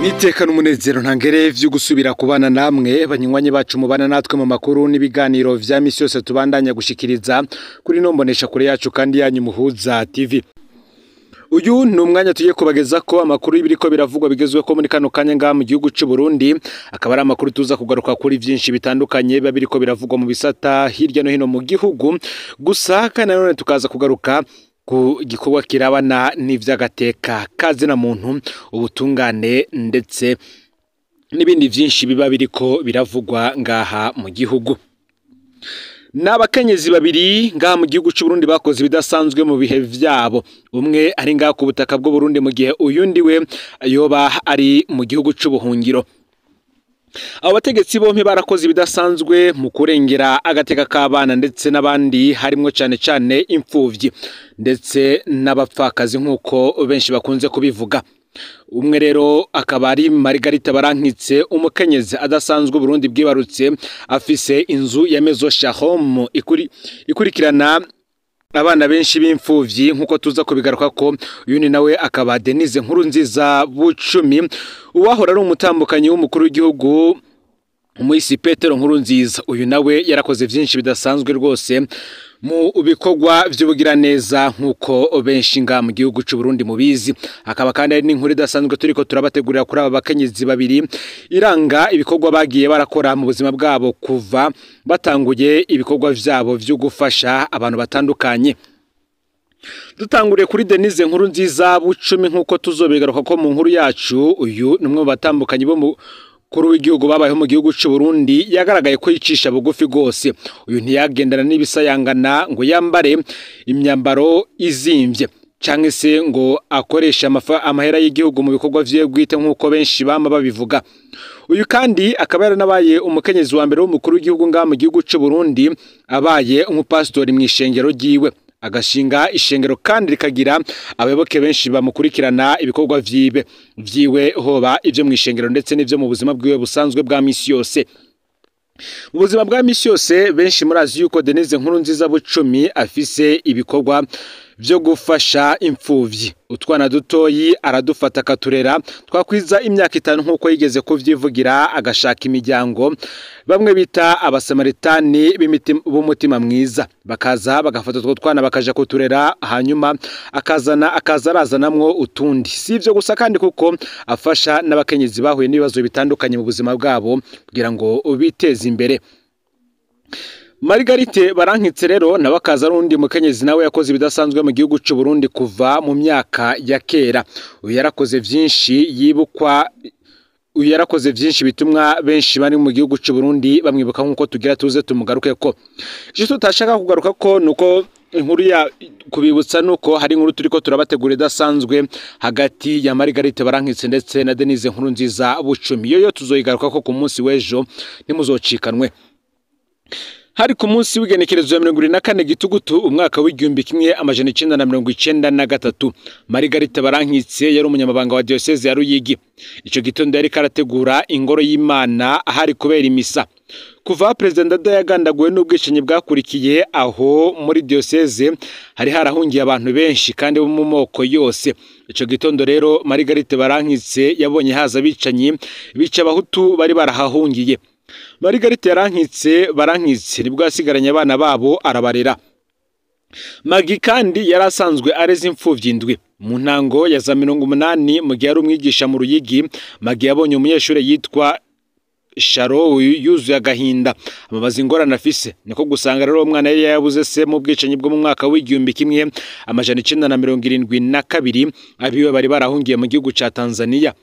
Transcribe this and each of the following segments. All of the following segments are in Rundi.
Niteka n'umunezero ntangere vyo gusubira kubana namwe banywanyi bacu mubana natwe mu makuru n'ibiganiro vya misi yose tubandanya gushikiriza kuri nombonesha kure yacu kandi yanyu Muhuza TV. Uyu ni umwanya tugiye kubageza ko amakuru y'ibiriko biravugwa bigezwe ko muri kano kanya ngaha mu gihugu c'u Burundi, akaba ari amakuru tuza kugaruka kuri vyinshi bitandukanye biba biriko biravugwa mu bisata hirya no hino mu gihugu. Gusa kandi nanone tukaza kugaruka ku gikorwa kirabana n'ivy'agateka kazina muntu, ubutungane ndetse n'ibindi vyinshi biba biriko biravugwa ngaha mu gihugu. N'abakenyezi babiri ngaha mu gihugu c'u Burundi bakoze ibidasanzwe mu bihe vyabo. Umwe ari ngaha ku butaka bw'u Burundi mu gihe uyundi we yoba ari mu gihugu c'ubuhungiro. Abo bategetsi bompi barakoze ibidasanzwe mu kurengera agateka k'abana ndetse n'abandi, harimwo cane cane imfuvyi ndetse n'abapfakazi nk'uko benshi bakunze kubivuga. Umwe rero akaba ari Margarita Barankitse, umukenyezi adasanzwe Burundi bwibarutse, afise inzu ya Maison Shalom ikurikirana abana benshi b'imfuvyi nkuko tuza kubigaruka ko. Uyu ni nawe akaba Denise Nkurunziza Bucumi, uwahora ari umutambukanyi w'umukuru w'igihugu Umuhisi Petero Nkurunziza. Uyu nawe yarakoze vyinshi bidasanzwe rwose mu bikorwa vy'ubugiraneza nkuko benshi nga mu gihugu c'u Burundi mubizi. Akaba kandi ari n'inkuru idasanzwe turiko turabategurira kuri aba bakenyezi babiri, iranga ibikorwa bagiye barakora mu buzima bwabo kuva batanguye ibikorwa vyabo vyo gufasha abantu batandukanye. Dutanguriye kuri Denise Nkurunziza Bucumi nkuko tuzobigaruka ko mu nkuru yacu. Uyu ni umwe mu batambukanyi bo mu kuri w'igihugu babayeho mu gihugu c'u Burundi, yagaragaye ko yicisha bugufi gose. Uyu ntiyagendana n'ibisayangana ngo yambare imyambaro izimvye canke se ngo akoreshe amahera y'igihugu mu bikorwa vyiwe bwite nkuko benshi bama babivuga. Uyu kandi akaba yaranabaye umukenyezi wa mbere w'umukuru w'igihugu ngaha mu gihugu c'u Burundi, abaye umupasitori mw'ishengero ryiwe, agashinga ishengero kandi rikagira abayoboke benshi bamukurikirana ibikorwa vyiwe, hoba ivyo mw'ishengero ndetse n'ivyo mu buzima bwiwe busanzwe bwa misi yose. Mu buzima bwa misi yose benshi murazi yuko Denise Nkurunziza Bucumi afise ibikorwa vyo gufasha imfuvyi, utwana dutoyi aradufata akaturera twakwiza imyaka 5 nkuko yigeze kuvyivugira, agashaka imiryango bamwe bita abasamaritani b'umutima mwiza, bakaza bagafata utwo twana bakaja kuturera, hanyuma akaza arazanamwo utundi. Si ivyo gusa kandi kuko afasha n'abakenyezi bahuye n'ibibazo bitandukanye mu buzima bwabo kugira ngo biteze imbere. Margarite Barankitse rero nawe akaza ari undi mukenyezi nawe yakoze ibidasanzwe mu gihugu c'u Burundi kuva mu myaka ya kera. Uyu yarakoze vyinshi yibukwa, uyu yarakoze vyinshi bitumwa benshi bari mu gihugu c'u Burundi bamwibuka nkuko tugira tuze tumugaruke ko. Ico tutashaka kugaruka ko nuko inkuru ya kubibutsa nuko hari inkuru turiko turabategura idasanzwe hagati ya Margarite Barankitse ndetse na Denise Nkurunziza Bucumi. Yoyo tuzoyigaruka ko ku munsi w'ejo, ntimuzocikanwe. Hari ku munsi w'igenekerezo ya 24 Gitugutu umwaka w'1993, Margarite Barankitse yari umunyamabanga wa diocese ya Ruyigi. Ico gitondo yari karategura ingoro y'Imana ahari kubera imisa. Kuva President Ndadaye yagandaguwe n'ubwicanyi bwakurikiye aho muri diocese hari harahungiye abantu benshi kandi bo mu moko yose. Ico gitondo rero Margarite Barankitse yabonye haza abicanyi bica abahutu bari barahahungiye. Margarite Barankitse nibwo yasigaranye abana babo arabarera. Magi kandi yari asanzwe areze imfuvyi 7. Mu ntango ya za 80 mu gihe yari umwigisha mu Ruyigi, Magi yabonye umunyeshure yitwa Sharo yuzuye agahinda, amubaza ingorane afise. Niko gusanga rero umwana yari yabuze se mu bwicanyi bwo mu mwaka w'1972, abiwe bari barahungiye mu gihugu ca Tanzania.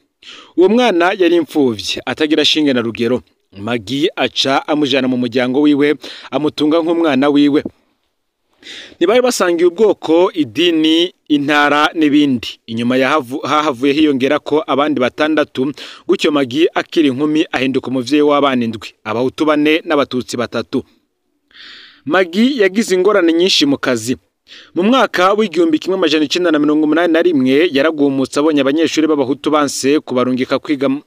Uwo mwana yari imfuvyi atagira shinge na rugero. Magi aca amujana mu muryango wiwe, amutunga nk'umwana wiwe. Ntibari basangiye ubwoko, idini, intara n'ibindi. Inyuma hahavuye hiyongera ko abandi 6, gutyo Magi akiri inkumi ahinduka umuvyeyi w'abana 7, abahutu 4 n'abatutsi 3. Magi yagize ingorane nyinshi mu kazi. Mu mwaka w'1981 yaragumutse abonye abanyeshuri b'abahutu banse kubarungika kwiga mu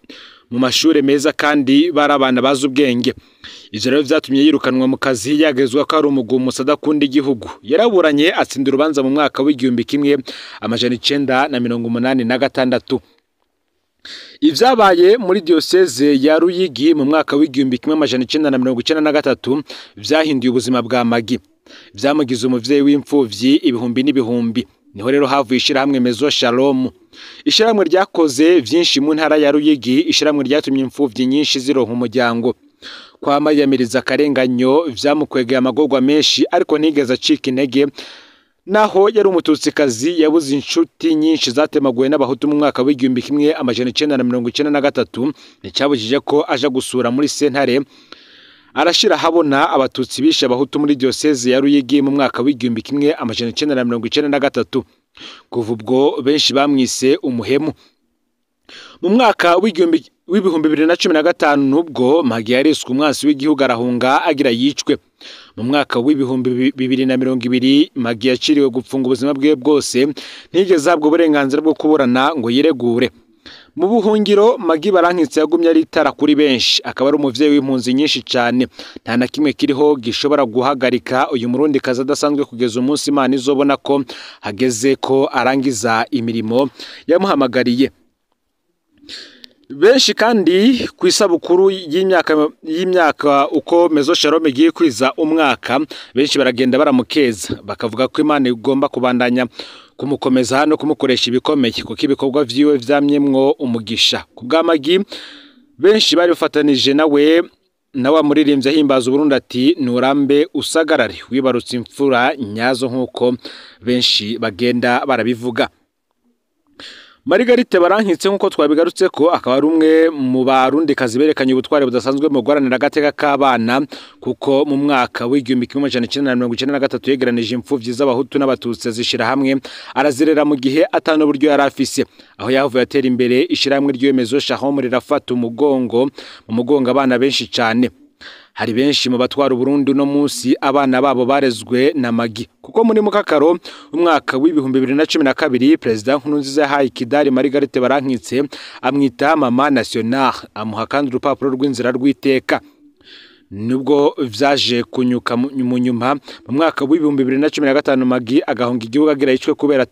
mashure meza kandi bari abana bazi ubwenge. Ivyo rero vyatumye yirukanwa mu kazi yagezwa ko ari umugumutsi adakunda igihugu. Yaraburanye atsinda urubanza mu mwaka w'1986. Ivyabaye muri diocese ya Ruyigi mu mwaka w'1993 vyahinduye ubuzima bwa Magi, vyamugize umuvyeyi w'imfuvyi ibihumbi n'ibihumbi. Niho rero havuye ishirahamwe Maison Shalom, ishirahamwe ryakoze vyinshi mu ntara ya Ruyigi, ishirahamwe ryatumye imfuvyi nyinshi zironka umuryango. Kwama yamiriza akarenganyo vyamukwegeye amagorwa menshi, ariko ntigeze acika intege. Naho yari umututsikazi yabuze inshuti nyinshi zatemaguwe n'abahutu mu mwaka w'1993, nticyabujije ko aja gusura muri sentare arashira habona abatutsi bishe abahutu muri diocese ya Ruyigi mu mwaka w'1993. Kuva ubwo benshi bamwise umuhemu. Mu mwaka w'2015 nubwo Magi yariswe umwansi w'igihugu arahunga agira yicwe. Mu mwaka w'2020 Magi yaciriwe gupfunga ubuzima bwe bwose, ntigeze ahabwa uburenganzira bwo kuburana ngo yiregure. Mu buhungiro Magi Barankitse yagumye ari itara kuri benshi, akaba ari umuvyeyi w'impunzi nyinshi cyane. Nta na kimwe kiriho gishobora guhagarika uyu murundi kazi adasanzwe kugeza umunsi Imana izobona ko hageze ko arangiza imirimo yamuhamagariye. Benshi kandi ku isabukuru y'imyaka uko Maison Shalom igiye kwiza umwaka, benshi baragenda baramukeza bakavuga ko Imana igomba kubandanya kumukomeza no kumukoresha ibikomeye, kuko ibikorwa vyiwe vyamyemwo umugisha. Ku bwa Magi benshi bari bafatanije nawe muririmbyi ahimbaza Uburundi ati nurambe usagarare wibarutse imfura nyazo, nkuko benshi bagenda barabivuga. Margarite Barankitse nkuko twabigarutse ko akaba ari umwe mu barundikazi berekanye ubutwari budasanzwe mu guharanira agateka k'abana, kuko mu mwaka w'1993 yegeranije imfuvyi z'abahutu n'abatutsi zishira hamwe arazirera mu gihe atanu buryo yari afise. Aho yavuye atera imbere ishirahamwe ry'iyo Maison Shalom rirafata umugongo mu mugongo abana benshi cyane. Hari benshi mu batwara Uburundi no munsi abana babo barezwe na Magi, kuko muri mukakaro umwaka w'2012 President Nkurunziza yahaye ikidari Margarite Barankitse amwita Mama National, amuha kandi urupapuro rw'inzira rw'iteka. Nubwo vyaje kunyuka mu nyuma mu mwaka w'2015 Magi agahunga igihugu agira yicwe kubera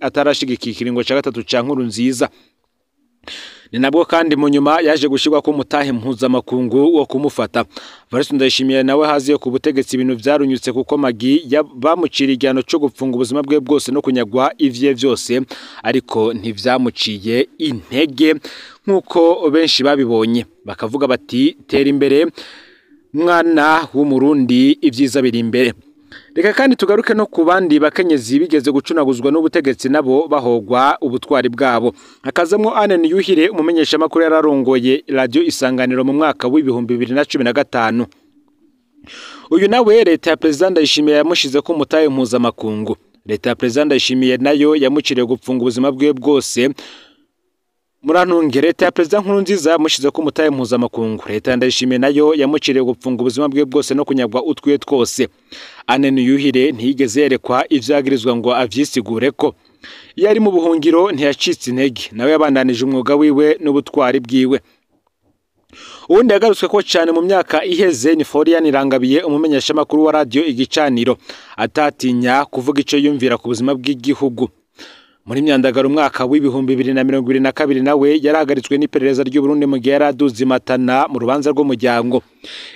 atarashigikiye ikiringo ca gatatu ca Nkurunziza. Ni nabwo kandi mu nyuma yaje gushirwa ko mutahe mpuzamakungu wo kumufata. Evariste Ndayishimiye nawe haziye ku butegetsi ibintu vyarunyutse, kuko Magi bamucira igihano cyo gupfunga ubuzima bwe bwose no kunyagwa ivye vyose, ariko ntivyamuciye intege nkuko benshi babibonye bakavuga bati tera imbere mwana w'umurundi, ivyiza biri imbere. Reka kandi tugaruke no ku bandi bakenyezi bigeze gucunaguzwa n'ubutegetsi nabo bahogwa ubutwari bwabo. Hakazamwo Anne Niyuhire, umumenyesha makuru yararongoye Radio Isanganiro mu mwaka w'2015. Uyu nawe leta ya President Ndayishimiye yamushize ko umutahe mpuzamakungu. Leta ya President Ndayishimiye nayo yamuciriye gupfunga ubuzima bwe bwose. Murantunge, leta ya President Nkurunziza yamushize ko umutahe mpuzamakungu. Leta ya Ndayishimiye nayo yamuciriye gupfunga ubuzima bwe bwose no kunyagwa utwiwe twose. Anne Niyuhire ntiyigeze yerekwa ivyagirizwa ngo avyisigure ko iyo ari mu buhungiro ntiyacitse intege, nawe yabandanije umwuga wiwe n'ubutwari bwiwe. Uwundi yagarutswe ko cyane mu myaka iheze ni Florian Irangabiye, umumenyeshamakuru wa Radio Igicaniro, atatinya kuvuga ico yumvira ku buzima bw'igihugu. Muri myandagaro umwaka w'2022 nawe yarahagaritswe n'iperereza ry'u Burundi mu gihe yaraduze Matana mu rubanza rw'umuryango.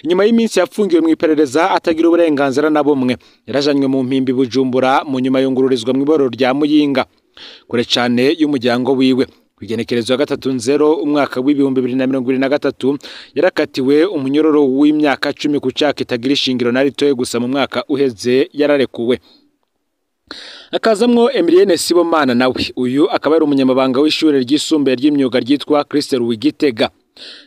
Inyuma y'iminsi yafungiwe mu iperereza atagira uburenganzira na bumwe, yarajanywe mu mpimbi Bujumbura, mu nyuma yungururizwa mu iborero rya Muyinga kure cyane y'umuryango wiwe. Kugenekerezo ya 3-0 umwaka w'2023 yarakatiwe umunyororo w'imyaka 10 ku cyaha kitagira ishingiro na ritoye, gusa mu mwaka uheze yararekuwe. Akazamwo Emilienne Sibomana nawe, uyu akaba ari umunyamabanga w'ishure ryisumbuye ry'imyuga ryitwa Christel Wigitega.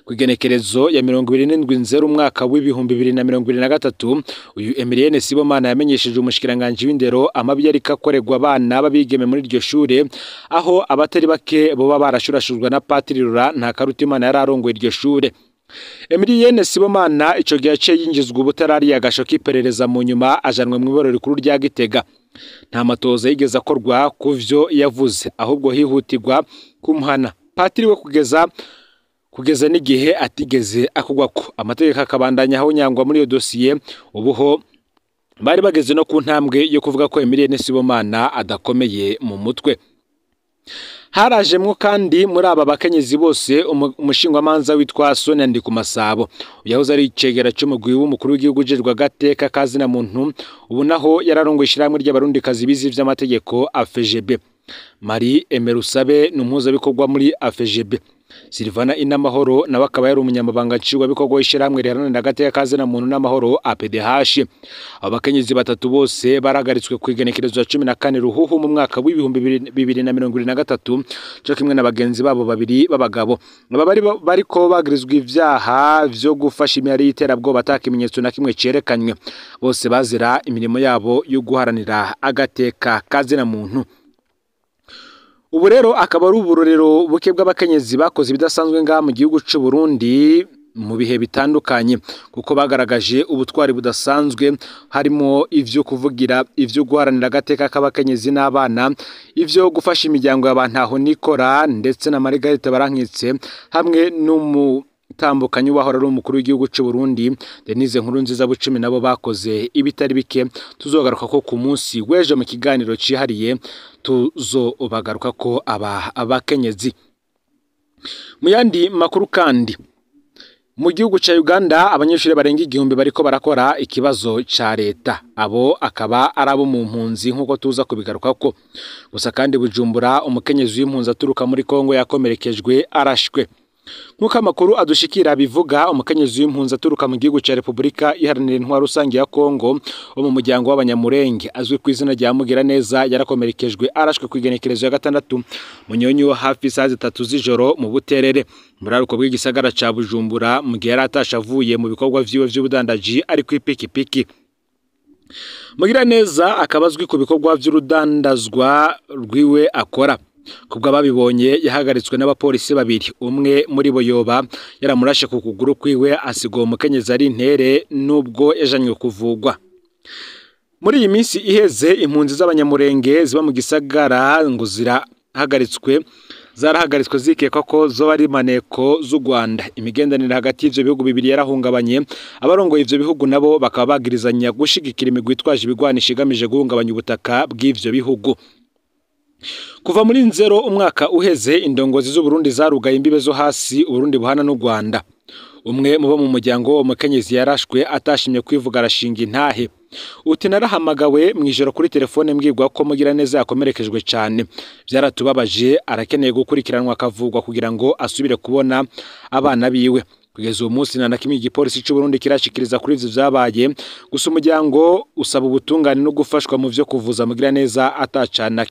Kugenekerezo ya 27 umwaka w'2023 uyu Emilienne Sibomana yamenyesheje umushikiranganje w'indero amabi yariko akorerwa abana babigeme muri iryo shure, aho abatari bake boba barashurashurwa na Patiri Rura nta Karutimana yararongoye iryo shure. Emilienne Sibomana ico gihe yaciye yinjizwa ubutarari agasho k'iperereza, mu nyuma ajanwe mu iborero rikuru rya Gitega. Nta matoza yigeze akorwa kuvyo yavuze, ahubwo hihutirwa kumuhana patiri we kugeza n'igihe atigeze akugwa ko amategeko akabandanya aho nyangwa muri iyo dosiye. Ubuho bari bageze no ku ntambwe yo kuvuga ko Emilienne Sibomana adakomeye mu mutwe. Harajemwo kandi muri aba bakenyezi bose umushingwamanza witwa Sonia Ndikumasabo, yahoze ari icegera c'umugwi w'umukuru w'igihugu ujejwe agateka kazina muntu, ubu naho yararongoye ishirahamwe ry'abarundikazi bize ivy'amategeko AFGB. Marie Emerusabe ni umuhuzabikorwa muri AFGB. Silvana Inamahoro nawe akaba yari umunyamabanga nshingwabikorwa w'ishirahamwe riharanira agateka kazina muntu n'amahoro APDH. Abo bakenyezi batatu bose barahagaritswe ku igenekerezo ya 14 Ruhuhu mu mwaka w'2023, co kimwe na bagenzi babo babiri b'abagabo. Aba bari bariko bagirizwa ivyaha vyo gufasha imihari y'iterabwoba ata kimenyetso na kimwe cerekanywe. Bose bazira imirimo yabo yo guharanira agateka kazina muntu. Ubu rero akaba ari uburorero buke bw'abakenyezi bakoze ibidasanzwe ngaha mu gihugu c'u Burundi mu bihe bitandukanye, kuko bagaragaje ubutwari budasanzwe, harimo ivyo kuvugira, ivyo guharanira agateka k'abakenyezi n'abana, ivyo gufasha imiryango y'abantu aho nikora, ndetse na Margarita Barankitse hamwe n'umutambukanyi wahora ari umukuru w'igihugu c'u Burundi Denise Nkurunziza Bucumi, nabo bakoze ibitari bike. Tuzogaruka ko ku munsi w'ejo mu kiganiro cihariye tuzobagaruka ko aba abakenyezi. Mu yandi makuru kandi, mu gihugu ca Uganda abanyeshuri barenga 1000 bariko barakora ikibazo ca leta, abo akaba ari abo mu mpunzi nkuko tuza kubigarukako. Gusa kandi Bujumbura umukenyezi w'impunzi aturuka muri Kongo yakomerekejwe arashwe. Nkuko amakuru adushikira bivuga, umukenyezi w'impunzi aturuka mu gihugu ca Republika Iharanira Intwaro Rusange ya Kongo wo mu muryango w'abanyamurenge azwi ku izina rya Mugiraneza yarakomerekejwe arashwe ku igenekerezo ya 6 Munyonyo hafi saa 3 z'ijoro mu Buterere, muraruko bw'igisagara ca Bujumbura, mu gihe yaratashe avuye mu bikorwa vyiwe vy'ubudandaji ari ku ipikipiki. Mugiraneza akaba azwi ku bikorwa vy'urudandazwa rwiwe akora. Kubwo ababibonye yahagaritswe n'abapolisi babiri, umwe muri bo yoba yaramurashe ku kuguru kwiwe asiga uwo mukenyezi ari intere nubwo yajanywe kuvugwa. Muri iyi minsi iheze impunzi z'abanyamurenge ziba mu gisagara ngo zirahagaritswe zikekwa ko zoba ari maneko z'u Rwanda. Imigenderanire hagati y'ivyo bihugu bibiri yarahungabanye, abarongoye ivyo bihugu nabo bakaba bagirizanya gushigikira imigwi itwaje ibigwanisho igamije guhungabanya ubutaka bw'ivyo bihugu. Kuva muri Nzero umwaka uheze, indongozi z'u Burundi zarugaye imbibe zo hasi Uburundi buhana n'u Rwanda. Umwe mu bo mu muryango w'uwo mukenyezi yarashwe atashimye kwivuga arashinga intahe. Uti narahamagawe mu ijoro kuri telefone mbwirwa ko Mugiraneza yakomerekejwe cyane, byaratubabaje, arakeneye gukurikiranwa akavugwa kugira ngo asubire kubona abana biwe. Kugeza uwo munsi nta na kimwe igipolisi c'u Burundi kirashikiriza kuri ivyo vyabaye, gusa umuryango usaba ubutungane no gufashwa mu vyo kuvuza Mugiraneza atacana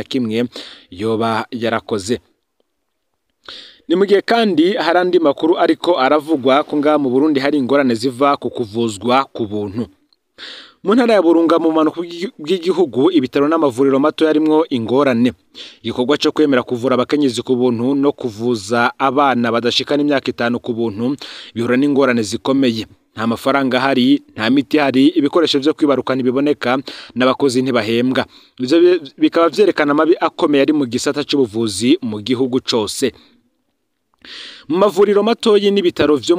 kimwe yoba yarakoze. Ni mu gihe kandi hari andi makuru ariko aravugwa ko ngaha mu Burundi hari ingorane ziva ku kuvuzwa ku buntu. Mu ntara ya Burunga mu bumanuko bw'igihugu, ibitaro n'amavuriro mato yarimwo ingorane. Igikorwa co kwemera kuvura abakenyezi ku buntu no kuvuza abana badashikana imyaka 5 ku buntu bihura n'ingorane zikomeye. Nta mafaranga ahari, nta miti ihari, ibikoresho vyo kwibaruka ntibiboneka, n'abakozi ntibahembwa. Ivyo bikaba vyerekana amabi akomeye ari mu gisata c'ubuvuzi mu gihugu cose. Mu mavuriro matoyi n'ibitaro vyo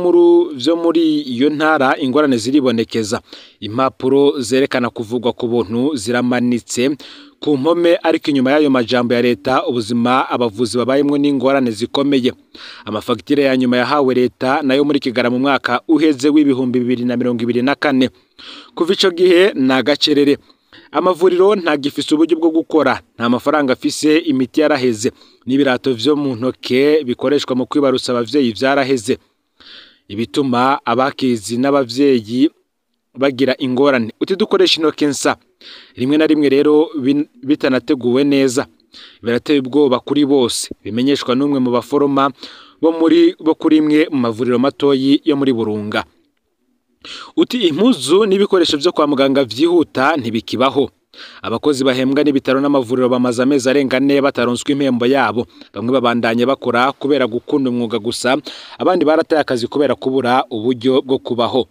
muri iyo ntara ingorane ziribonekeza. Impapuro zerekana kuvugwa ku buntu ziramanitse ku mpome, ariko inyuma y'ayo majambo ya leta ubuzima abavuzi babayemwo n'ingorane zikomeye. Amafagitire ya nyuma yahawe leta nayo muri Kigarama mu mwaka uheze w'2024. Kuva ico gihe ni agacerere. Amavuriro ntagifise uburyo bwo gukora, nta mafaranga afise, imiti yaraheze, n'ibirato vyo mu ntoke bikoreshwa mu kwibarutsa abavyeyi vyaraheze, ibituma abakizi n'abavyeyi bagira ingorane. Uti dukoresha intoke nsa, rimwe na rimwe rero bitanateguwe neza, birateye ubwoba kuri bose, bimenyeshwa n'umwe mu baforoma bo kuri imwe mu mavuriro matoyi yo muri Burunga. Uti impuzu n'ibikoresho vyo kwa muganga vyihuta ntibikibaho. Abakozi bahembwa n'ibitaro n'amavuriro bamaze amezi arenga 4 bataronswa impembo yabo. Bamwe babandanye bakora kubera gukunda umwuga gusa, abandi barataye akazi kubera kubura uburyo bwo kubaho.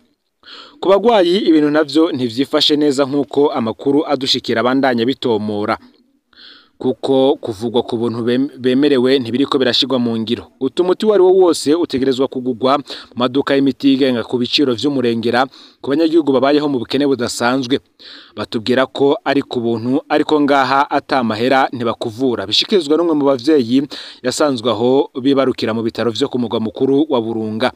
Ku bagwayi ibintu navyo ntivyifashe neza nkuko amakuru adushikira abandanya bitomora. Kuko kuvugwa ku buntu bemerewe ntibiriko birashirwa mu ngiro. Umuti uwo ari wo wose utegerezwa kugugwa mu maduka y'imiti yigenga ku biciro vy'umurengera ku banyagihugu babayeho mu bukene budasanzwe. Batubwira ko ari ku buntu, ariko ngaha ata mahera ntibakuvura. Bishikirizwa n'umwe mu bavyeyi yasanzwe aho bibarukira mu bitaro vyo ku mugwa mukuru wa Burunga.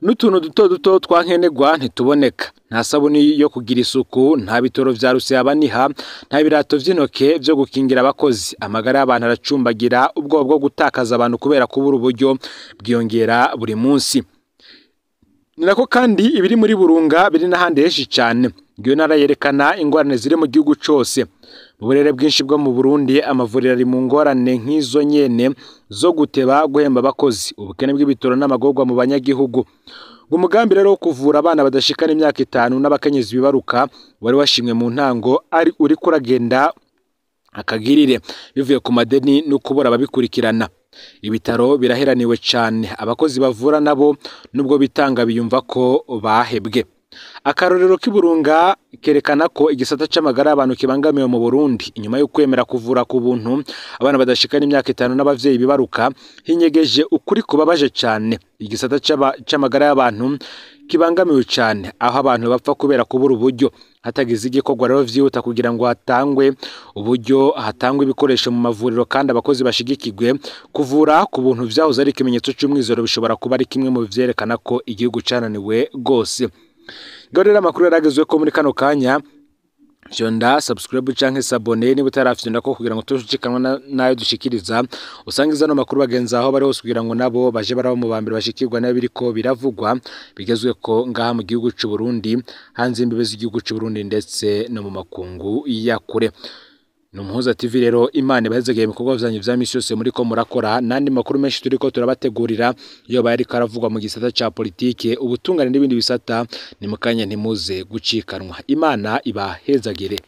N'utuntu duto duto twankenerwa ntituboneka. Nta sabuni yo kugira isuku, nta bitoro vya ruseyabaniha, nta birato vy'intoke vyo gukingira abakozi. Amagara y'abantu aracumbagira, ubwoba bwo gutakaza abantu kubera kubura uburyo bwiyongera buri munsi. Ni nako kandi ibiri muri Burunga biri n'ahandi henshi cane. Iyo ntara yerekana ingorane ziri mu gihugu cose. Mu burere bwinshi bwo mu Burundi, amavuriro ari mu ngorane nk'izo nyene zo guteba guhemba abakozi, ubukene bw'ibitoro n'amagorwa mu banyagihugu. Umugambi rero wo kuvura abana badashikana imyaka 5 n'abakenyezi bibaruka wari washimwe mu ntango ari uriko uragenda akagirire bivuye ku madeni no kubura ababikurikirana. Ibitaro biraheraniwe cane, abakozi bavura nabo nubwo bitanga biyumva ko bahebwe. Akarorero k'iburunga kerekana ko igisata c'amagara y'abantu kibangamiwe mu Burundi. Inyuma yo kwemera kuvura ku buntu abana badashikana imyaka 5 n'abavyeyi bibaruka, hinyegeje ukuri kubabaje cane. Igisata c'amagara y'abantu kibangamiwe cane, aho abantu bapfa kubera kubura uburyo. Hatagize igikorwa rero vyihuta kugira ngo hatangwe uburyo, hatangwe ibikoresho mu mavuriro kandi abakozi bashigikirwe, kuvura ku buntu vyahoze ari ikimenyetso c'umwizero bishobora kuba ari kimwe mu vyerekana ko igihugu cananiwe gose. Ngaho rero amakuru yaragezwe ko muri kano kanya, fyonda subscribe canke s'abonner niba utarafyonda ko kugira ngo tushikanwa nayo dushikiriza, usangiza no makuru bagenza aho bari hose kugira ngo nabo baje baraba mu bambere bashikirwa nayo biriko biravugwa bigezwe ko ngaha mu gihugu c'u Burundi, hanze imbibe z'igihugu c'u Burundi ndetse no mu makungu ya kure. Numuhuza TV rero, Imana ibahezegeye ibikorwa vyanyu vya misi yose muriko murakora, n'andi makuru menshi turiko turabategurira iyo bayariko aravugwa mu gisata ca politike, ubutungane n'ibindi bisata. Ni mukanya, ntimuze gucikanwa. Imana ibahezagire.